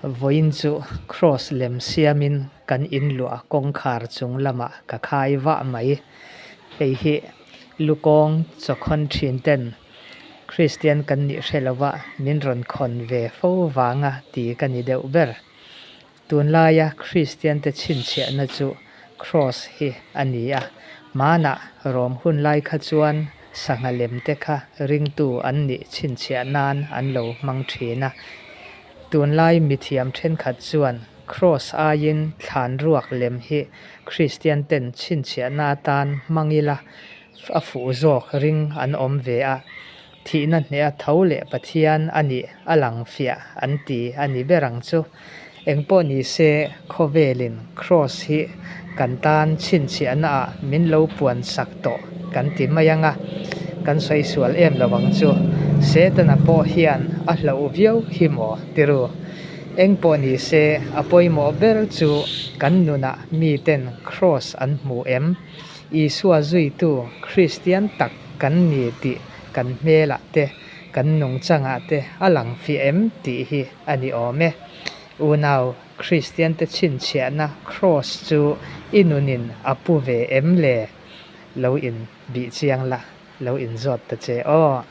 Vawiin chu Kraws lem siamin kan inluah kawngkhar chung lamah ka khai vah mai. Hei hi lukawng chawkhawn thin ten Kristian kan nih hre lova min rawn khawn ve fo vanga ti ka ni deuh ber. Tunlaia Kristiante chhinchhiahna chu Kraws hi a ni a, hmanah Rom hunlai kha chuan sangha lemte kha ringtu an nih chhinchhiah nan an lo hmang thin a. Tunlai mithiam thenkhat chuan Kraws aiin thlan ruak lem hi Kristianten chhinchhiahna atan hmang ila a fuh zawk ring an awm ve a. Thihna hneha tho leh Pathian a nih a lang fiah an ti a ni ber ang chu. Engpawh ni se, khawvelin Kraws hi kan tan chhinchhiahna ah min lo puan sak tawh kan ti mai ang a, kan sawi sual em lo ang chu. Setana pawh hian a hlauh viau hi maw tiru? Engpawh ni se, a pawimawh ber chu kan nunah miten Kraws an hmu em? Isua zuitu Kristian tak kan ni tih kan hmelah te, kan nungchangah te a lang fiah em tih hi a ni awm e. Unau Kristiante chhinchhiahna Kraws chu i nunin a pu ve em le? Lo in bih chiang la, lo in zawt ta che aw.